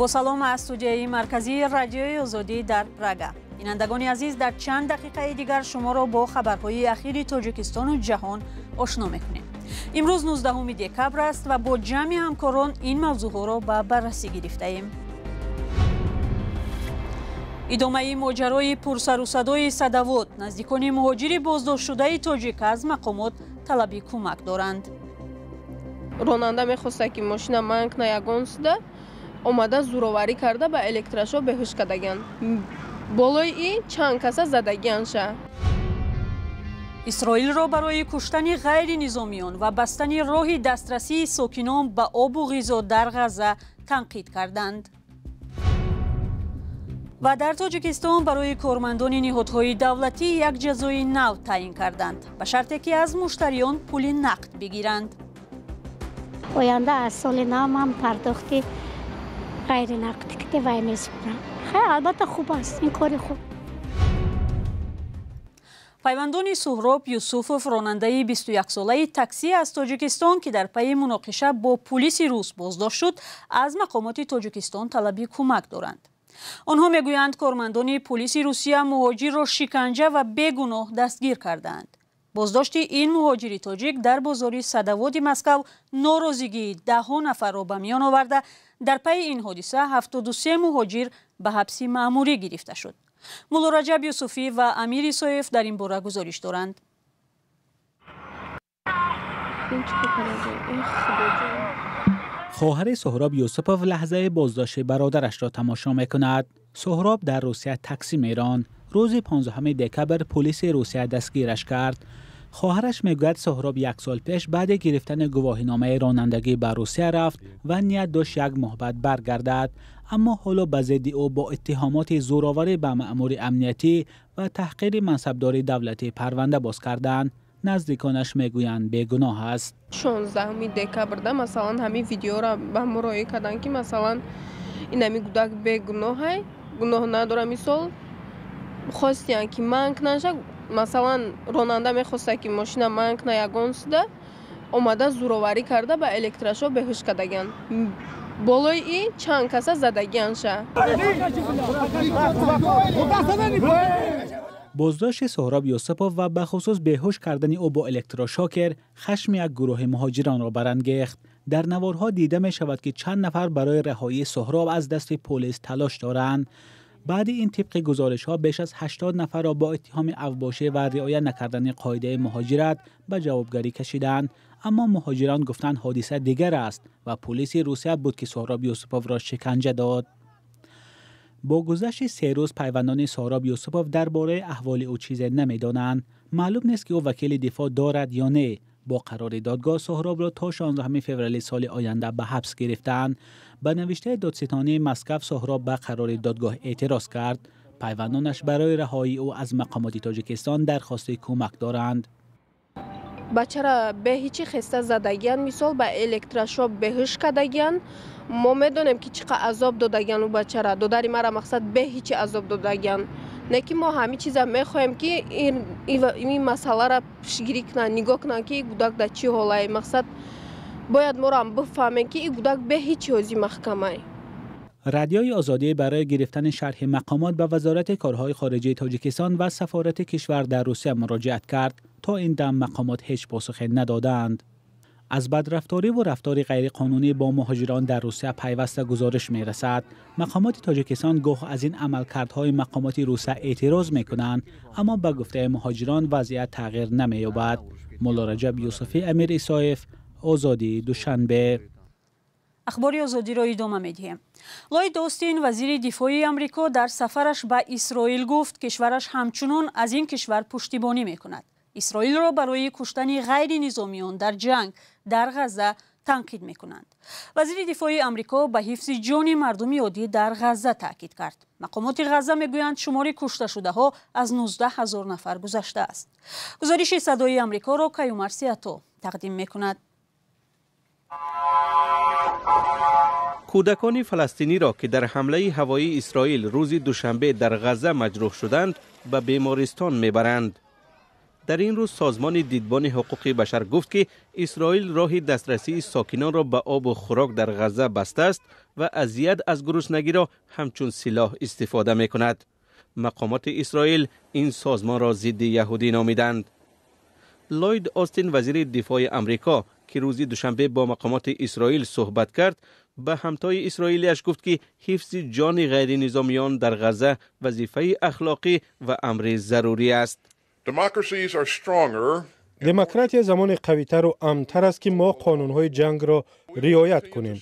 Бо салом аз студияи марказии Радиои Озодӣ дар Прага. Бинандагони азиз, дар чанд дақиқаи дигар шуморо бо хабарҳои ахири Тоҷикистону ҷаҳон ошно мекунем. Имрӯз 19 декабр аст ва бо ҷамъи ҳамкорон ин мавзӯъҳоро ба баррасӣ гирифтаем. Идомаи моҷарои пурсарусадои Садавод. Наздикони муҳоҷири боздоштшудаи тоҷик аз мақомот талаби кӯмак доранд. Ронанда мехоста, ки мошина манг кна, ягон суда омада зӯроварӣ карда, ба электрошок беҳуш кардагиан. Болои и чанд каса задагианша. Исроилро барои куштани ғайринизомиён ва бастани роҳи дастрасии сокинон ба обу ғизо дар Ғазза танқид карданд. Ва дар Тоҷикистон барои кормандони ниҳодҳои давлатӣ як ҷазои нав таъин карданд, ба шарте ки аз муштариён пули нақд бигиранд. Оянда аз соли нав ман пардохти ғайринақдӣ ки вай месупорам. Хай, албатта, хуб аст, ин кори хуб. Пайвандони Суҳроб Юсуфов, ронандаи 21-солаи таксӣ аз Тоҷикистон, ки дар пайи муноқиша бо пулиси рус боздошт шуд, аз мақомоти Тоҷикистон талаби кӯмак доранд. Онҳо мегӯянд, кормандони пулиси Русия муҳоҷирро шиканҷа ва бегуноҳ дастгир кардаанд. Боздошти ин муҳоҷири тоҷик дар бозори Садоводи Москав норозигии даҳҳо нафарро ба миён оварда, дар пайи ин ҳодиса 73 муҳоҷир ба ҳабси маъмурӣ гирифта шуд. Муллораҷаб Юсуфӣ ва Амир Исоев дар ин бора гузориш доранд. Хоҳари Суҳроб Юсупов лаҳзаи боздошти бародарашро тамошо мекунад. Суҳроб дар Русия таксӣ меронд. Рӯзи 15 декабр пулиси Русия дастгираш кард. Хоҳараш мегӯяд, Суҳроб як сол пеш баъди гирифтани гувоҳиномаи ронандагӣ ба Русия рафт ва ният дошт як моҳ баъд баргардад, аммо ҳоло ба зидди ӯ бо иттиҳомоти зӯроварӣ ба маъмури амниятӣ ва таҳқири мансабдори давлатӣ парванда боз карданд. Наздиконаш мегӯянд, бегуноҳ аст. 16 декабрда, масалан, ҳамин видеоро ба мо роӣ карданд, ки, масалан, ин ҳами гудак бегуноҳай, гуноҳ надора. Мисол, хостиян, ки манг наша. Масалан, ронанда мехоста, ки мошина манг кна, ягон суда омада зӯроварӣ карда, ба электрошок беҳуш кардагиан. Болои и чанд каса задагианша. Боздошти Суҳроб Юсупов ва бахусус беҳуш кардани ӯ бо электрошокер хашми як гурӯҳи муҳоҷиронро барангехт. Дар наворҳо дида мешавад, ки чанд нафар барои раҳоии Суҳроб аз дасти полис талош доранд. Баъди ин, тибқи гузоришҳо, беш аз 80 нафарро бо иттиҳоми авбошӣ ва риоя накардани қоидаи муҳоҷират ба ҷавобгарӣ кашиданд, аммо муҳоҷирон гуфтанд, ҳодиса дигар аст ва пулиси Русия буд, ки Суҳроб Юсуповро шиканҷа дод. Бо гузашти 3 рӯз пайвандони Суҳроб Юсупов дар бораи аҳволи ӯ чизе намедонанд. Маълум нест, ки ӯ вакили дифоъ дорад ё не. Бо қарори додгоҳ Суҳробро то 16 феврали соли оянда ба ҳабс гирифтаанд. Ба навиштаи додситонии Москав, Суҳроб ба қарори додгоҳ эътироз кард. Пайвандонаш барои раҳоии ӯ аз мақомоти Тоҷикистон дархости кӯмак доранд. Бачара беҳичи хеста задагиян, мисол, ба электрошок беҳуш кардагиян. Мо медонем, ки чӣ қадр азоб додагиян ӯ бачара. Додари мара, мақсад, беҳичи азоб додагиян. Не ки мо ҳамин чиза мехоҳем, ки ин масъаларо пешгирӣ кунанд, нигоҳ кунанд, ки ин гудак дар чӣ ҳолае. Мақсад, бояд морам бифаҳмем, ки ин гудак беҳичи ҳози маҳкамай. Радиои Озодӣ барои гирифтани шарҳи мақомот ба Вазорати корҳои хориҷии Тоҷикистон ва сафорати кишвар дар Русия муроҷиат кард. То ин дам мақомот ҳеҷ посухе надодаанд. Аз бадрафториву рафтори ғайриқонунӣ бо муҳоҷирон дар Русия пайваста гузориш мерасад. Мақомоти Тоҷикистон гоҳ аз ин амалкардҳои мақомоти Русия эътироз мекунанд, аммо ба гуфтаи муҳоҷирон вазъият тағйир намеёбад. Муллораҷаб Юсуфӣ, Амир Исоев, Озодӣ, Душанбе. Ахбори Озодиро идома медиҳем. Лойд Остин, вазири дифои Амрико, дар сафараш ба Исроил гуфт, кишвараш ҳамчунон аз ин кишвар пуштибонӣ мекунад. Исроилро барои куштани ғайринизомиён дар ҷанг дар Ғазза танқид мекунанд. Вазири дифои Амрико ба ҳифзи ҷони мардуми оддӣ дар Ғазза таъкид кард. Мақомоти Ғазза мегӯянд, шумори кушташудаҳо аз 19 ҳазор нафар гузаштааст. Гузориши Садои Амрикоро Каюмар Сиато тақдим мекунад. Кӯдакони фаластиниро, ки дар ҳамлаи ҳавоии Исроил рӯзи душанбе дар Ғазза маҷрӯҳ шуданд, ба бемористон мебаранд. Дар ин рӯз созмони Дидбони ҳуқуқи башар гуфт, ки Исроил роҳи дастрасии сокинонро ба об ва хӯрок дар Ғазза бастааст ва азият аз гуруснагиро ҳамчун силоҳ истифода мекунад. Мақомоти Исроил ин созмонро зидди яҳудӣ номиданд. Ллойд Остин, вазири дифои Амрико, ки рӯзи душанбе бо мақомоти Исроил суҳбат кард, ба ҳамтои исроилиаш гуфт, ки ҳифзи ҷони ғайринизомиён дар Ғазза вазифаи ахлоқӣ ва амри зарурӣ аст. Демократия замоне қавитару амнтар аст, ки мо қонунҳои ҷангро риоят кунем.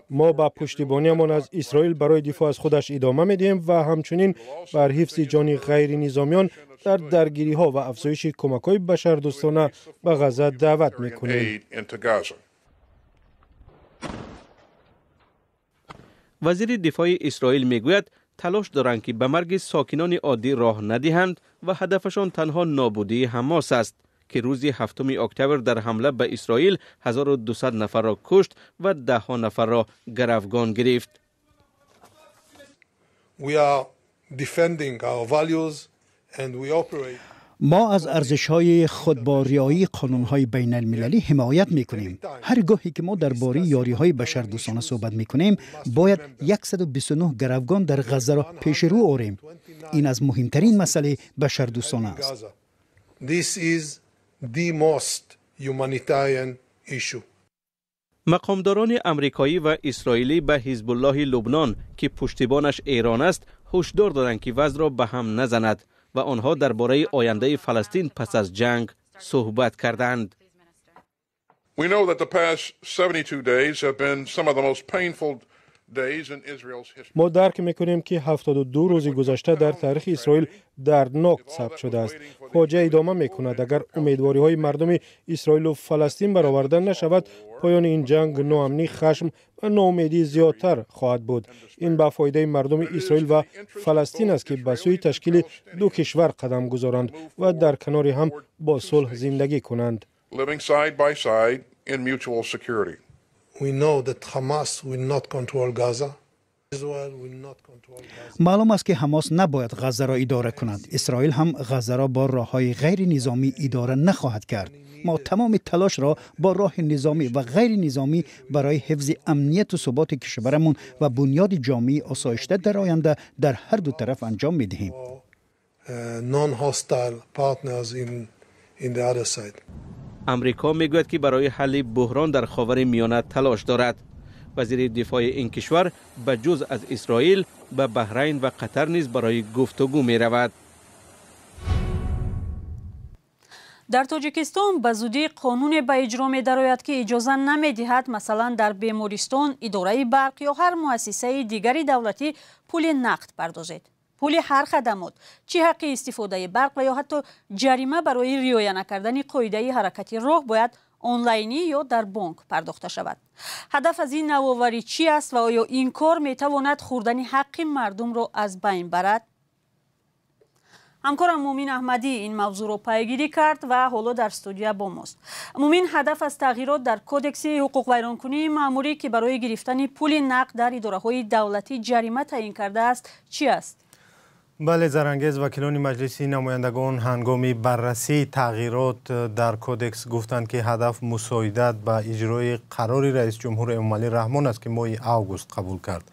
Мо ба пуштибониамон аз Исроил барои дифоъ аз худаш идома медиҳем ва ҳамчунин бар ҳифзи ҷони ғайринизомиён дар даргириҳо ва афзоиши кӯмакҳои башардӯстона ба Ғазза даъват мекунем. Вазири дифои Исроил мегӯяд, талош доранд, ки ба марги сокинони оддӣ роҳ надиҳанд ва ҳадафашон танҳо нобудии Ҳамос аст, ки рӯзи 7 октябр дар ҳамла ба Исроил 1200 нафарро кушт ва даҳҳо нафарро гаравгон гирифт. Мо аз арзишҳои худ бо риояи қонунҳои байналмилалӣ ҳимоят мекунем. Ҳар гоҳе ки мо дар бораи ёриҳои башардӯстона суҳбат мекунем, бояд 129 гаравгон дар Ғаззаро пеши рӯ орем. Ин аз муҳимтарин масъалаи башардӯстона аст. Мақомдорони амрикоӣ ва исроилӣ ба Ҳизбуллоҳи Лубнон, ки пуштибонаш Эрон аст, ҳушдор доданд, ки вазъро ба ҳам назанад ва онҳо дар бораи ояндаи Фаластин пас аз ҷанг суҳбат карданд. We know that the past 72 days have been some of the most painful days in Israel's history. Мо дарк мекунем, ки 72 рӯзи гузашта дар таърихи Исроил дарднок сабт шудааст. Фоҷиа идома мекунад. Агар умедвориҳои мардуми Исроилу Фаластин бароварда нашавад, поёни ин ҷанг ноамнӣ, хашм ва ноумедии зиёдтар хоҳад буд. Ин ба фоидаи мардуми Исроил ва Фаластин аст, ки ба сӯи ташкили ду кишвар қадам гузоранд ва дар канори ҳам бо сулҳ зиндагӣ кунанд. Living side by side in mutual security. We know that Hamas will not control Gaza. Israel will not control Gaza. Маълум аст, ки Ҳамос набояд Ғаззаро идора кунад. Исроил ҳам Ғаззаро бо роҳҳои ғайринизомӣ идора нахоҳад кард. Мо тамоми талошро бо роҳи низомӣ ва ғайринизомӣ барои ҳифзи амнияту суботи кишварамон ва бунёди ҷомеаи осоишта дар оянда дар ҳар ду тараф анҷом медиҳем. Non-hostile partners in the other side. Амрико мегӯяд, ки барои ҳалли буҳрон дар Ховари Миёна талош дорад. Вазири дифои ин кишвар ба ҷуз аз Исроил ба Баҳрайн ва Қатар низ барои гуфтугӯ меравад. Дар Тоҷикистон ба зудӣ қонуне ба иҷро медарояд, ки иҷоза намедиҳад, масалан, дар бемористон, идораи барқ ё ҳар муассисаи дигари давлатӣ пули нақд пардозед. Пули ҳар хадамот, чӣ ҳаққи истифодаи барқ ва ё ҳатто ҷарима барои риоя накардани қоидаи ҳаракати роҳ, бояд онлайнӣ ё дар бонк пардохта шавад. Ҳадаф аз ин навоварӣ чӣ аст ва оё ин кор метавонад хӯрдани ҳаққи мардумро аз байн барад? Ҳамкорам Мумин Аҳмадӣ ин мавзӯъро пайгирӣ кард ва ҳоло дар студия бо мост. Мумин, ҳадаф аз тағйирот дар кодекси ҳуқуқвайронкунии маъмурӣ, ки барои гирифтани пули нақд дар идораҳои давлатӣ ҷарима таъин кардааст, чӣ аст? Бале, Зарангез, вакилони Маҷлиси намояндагон ҳангоми баррасии тағйирот дар кодекс гуфтанд, ки ҳадаф мусоидат ба иҷрои қарори раисҷумҳур Эмомалӣ Раҳмон аст, ки моҳи август қабул кард.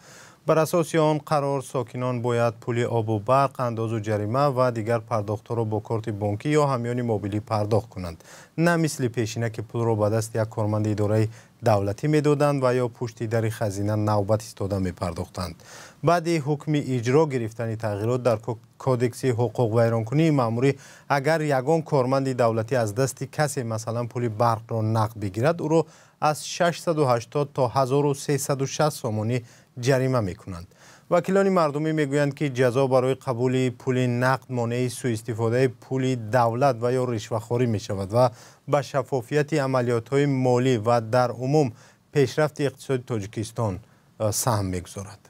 Бар асоси он қарор сокинон бояд пули обу барқ, андозу ҷарима ва дигар пардохтҳоро бо корти бонкӣ ё ҳамёни мобилӣ пардохт кунанд, на мисли пешина, ки пулро ба дасти як корманди идораи давлатӣ медоданд ва ё пушти дари хазина навбат истода мепардохтанд. Баъди ҳукми иҷро гирифтани тағйирот дар кодекси ҳуқуқвайронкунии маъмурӣ, агар ягон корманди давлатӣ аз дасти касе, масалан, пули барқро нақд бигирад, ӯро аз 680 то 1360 сомонӣ ҷарима мекунанд. Вакилони мардумӣ мегӯянд, ки ҷазо барои қабули пули нақд монеи сӯистифодаи пули давлат ва ё ришвахорӣ мешавад ва ба шаффофияти амалиётҳои молӣ ва дар умум пешрафти иқтисоди Тоҷикистон саҳм мегузорад.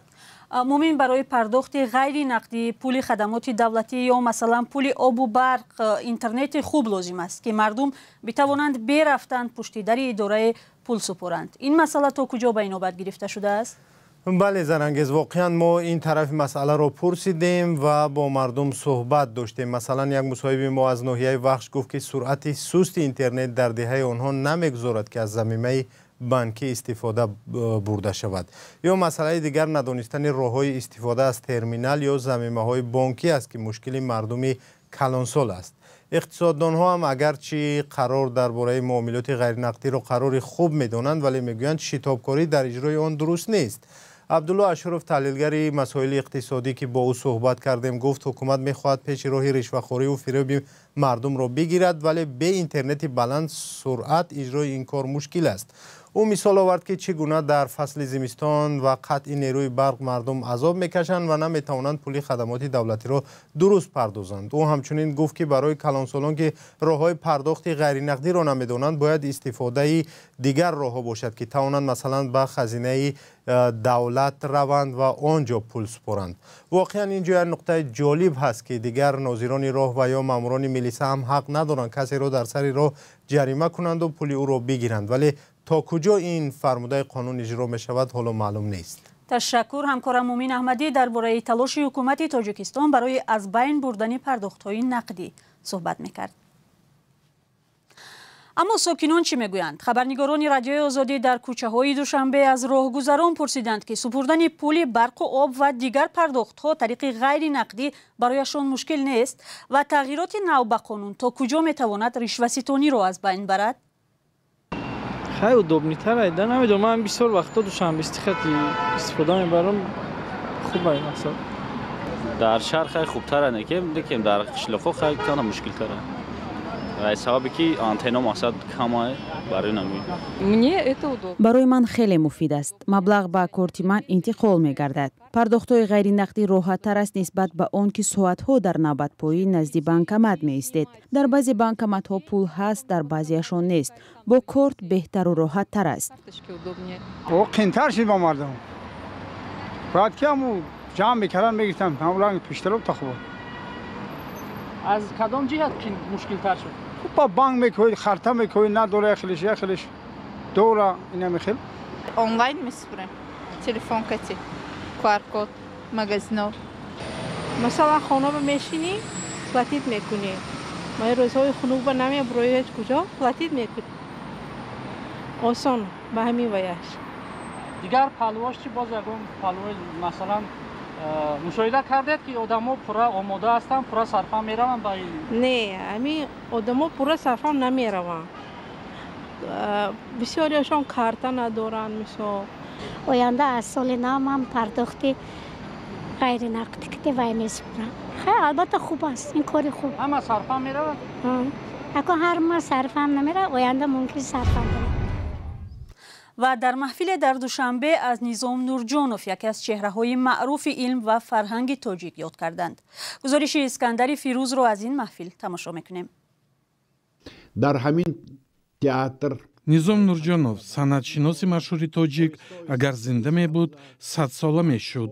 Мумин, барои пардохти ғайри нақдии пули хадамоти давлатӣ ё масалан пули обу барқ интернети хуб лозим аст, ки мардум битавонанд берафтан пушти дари идораи пул супоранд. Ин масъала то куҷо ба инобат гирифта шудааст? Бале, Зарангез, воқеан мо ин тарафи масъаларо пурсидем ва бо мардум суҳбат доштем. Масалан, як мусоҳиби мо аз ноҳияи Вахш гуфт, ки суръати сусти интернет дар деҳаи онҳо намегузорад, ки аз замимаи банкӣ истифода бурда шавад. Ё масъалаи дигар надонистани роҳҳои истифода аз терминал ё замимаҳои бонкӣ аст, ки мушкили мардуми калонсол аст. Иқтисоддонҳо ҳам агарчи қарор дар бораи муомилоти ғайринақдиро қарори хуб медонанд, вале мегӯянд шитобкорӣ дар иҷрои он дуруст нест. Абдулло Ашуров, таҳлилгари масоили иқтисодӣ, ки бо ӯ суҳбат кардем, гуфт ҳукумат мехоҳад пеши роҳи ришвахориву фиреби мардумро бигирад, вале бе интернети баланд суръат иҷрои ин кор мушкил аст. Ӯ мисол овард, ки чӣ гуна дар фасли зимистон ва қатъи нерӯи барқ мардум азоб мекашанд ва наметавонанд пули хадамоти давлатиро дуруст пардозанд. Ӯ ҳамчунин гуфт, ки барои калонсолон, ки роҳҳои пардохти ғайринақдиро намедонанд, бояд истифодаи дигар роҳҳо бошад, ки тавонанд масалан ба хазинаи давлат раванд ва он ҷо пул супоранд. Воқеан ин ҷо як нуқтаи ҷолиб ҳаст, ки дигар нозирони роҳ ва ё маъмурони милиса ҳам ҳақ надоранд касеро дар сари роҳ ҷарима кунанду пули ӯро бигиранд, вале то куҷо ин фармудаи қонун иҷро мешавад, ҳоло маълум нест. Ташаккур. Ҳамкорам Мумин Аҳмадӣ дар бораи талоши ҳукумати Тоҷикистон барои аз байн бурдани пардохтҳои нақдӣ суҳбат мекард. Аммо сокинон чӣ мегӯянд? Хабарнигорони Радиои Озодӣ дар кӯчаҳои Душанбе аз роҳгузарон пурсиданд, ки супурдани пули барқу об ва дигар пардохтҳо тариқи ғайри нақдӣ барояшон мушкил нест ва тағйироти нав ба қонун то куҷо метавонад ришваситониро аз байн барад? Хай удобнитар айда, намедонам, ман бисёр вақто душанбести хати истифода мебарам, хуб ай мақсад. Дар шаҳр хай хубтар лекин дар қишлоқҳо хай кана мушкилтар. Сабабе ки антенна мақсад камай барои намуд. Барои ман хеле муфид аст. Маблағ ба корти ман интиқол мегардад. Пардохтҳои ғайринақдӣ роҳаттар аст нисбат ба он ки соатҳо дар навбатпоӣ назди банкомат меистед. Дар баъзе банкоматҳо пул ҳаст, дар баъзеашон нест. Бо корт беҳтару роҳаттар аст. Қинтар шид ба мардум. Бояд ки ҳаму ҷамъ мекардан, мегирифтан, ҳаму ранги пештароб та хуб. Аз кадом ҷиҳат мушкилтар шуд? Ба банк мекоед, харта мекоед, надора яхелиш, яхелиш дора, ина мехел. Онлайн месупурем, телефон кати, QR-код, магазино. Масалан, хона ба мешинӣ, платит мекунӣ. Ма рӯзҳои хунук ба намебурои ҳеҷ куҷо, платит мекунӣ. Осон ба ҳамин ваяш. Дигар паҳлӯҳош чӣ? Боз ягон паҳлӯҳои, масалан, мушоҳида кардед, ки одамо пурра омода ҳастанд, пурра сарфам мераванд ба Не, ҳамин одамо пурра сарфам намераванд. Бисёриашон карта надоранд, мисол. Оянда аз соли нав ман пардохти ғайринақдӣ вай месупорам. Хай, албатта хуб аст, ин кори хуб. Ҳама сарфам мераванд? Акун ҳар моҳ сарфам намеравад, оянда мумкин сарфам меравад. Ва дар маҳфиле дар Душанбе аз Низом Нурҷонов, яке аз чеҳраҳои маъруфи илм ва фарҳанги тоҷик, ёд карданд. Гузориши Искандари Фирӯзро аз ин маҳфил тамошо мекунем. Дар ҳамин театр Низом Нурҷонов, санъатшиноси машҳури тоҷик, агар зинда мебуд, садсола мешуд.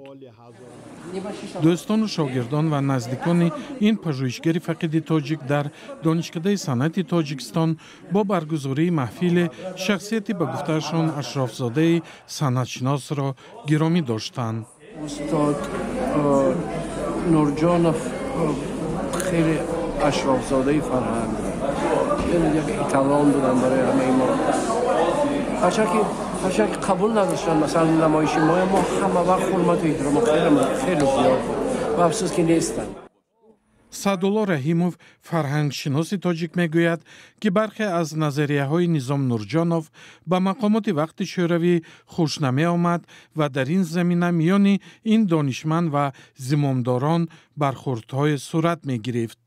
Дӯстону шогирдон ва наздикони ин пажӯҳишгари фақиди тоҷик дар Донишкадаи санъати Тоҷикистон бо баргузории маҳфиле шахсияти ба гуфтаашон ашрофзодаи санъатшиносро гиромӣ доштанд. Устод Нурҷонов хеле ашрофзодаи фарҳанг, як эталон буданд барои ҳамаи мо. Ҳарчанд ки қабул надоштанд, масалан, намоиши мо ҳама вақт ҳурмату эҳтиромо хеле зиёд буд ва афсӯс ки нестанд. Саъдулло Раҳимов, фарҳангшиноси тоҷик, мегӯяд, ки бархе аз назарияҳои Низом Нурҷонов ба мақомоти вақти шӯравӣ хуш намеомад ва дар ин замина миёни ин донишманд ва зимомдорон бархурдҳое сурат мегирифт.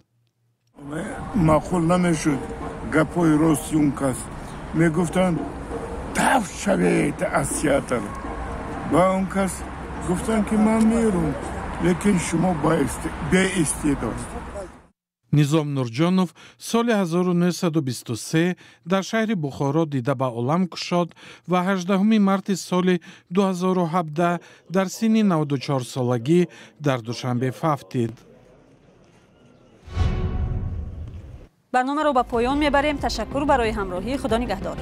Маъқул намешуд гапҳои рости он кас. Мегуфтанд, тафт шавед аз театр. Ва он кас гуфтанд, ки ман мерум, лекин шумо беистеъдод. Низом Нурҷонов соли 1923 дар шаҳри Бухоро дида ба олам кушод ва 18 марти соли 2017 дар синни 94 солагӣ дар Душанбе фавтид. Барномаро ба поён мебарем. Ташаккур барои ҳамроҳӣ. Худо нигаҳдор.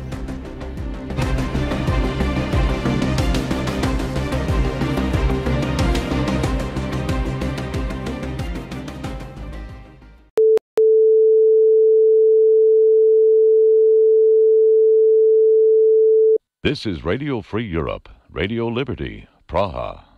This is Radio Free Europe, Radio Liberty, Praha.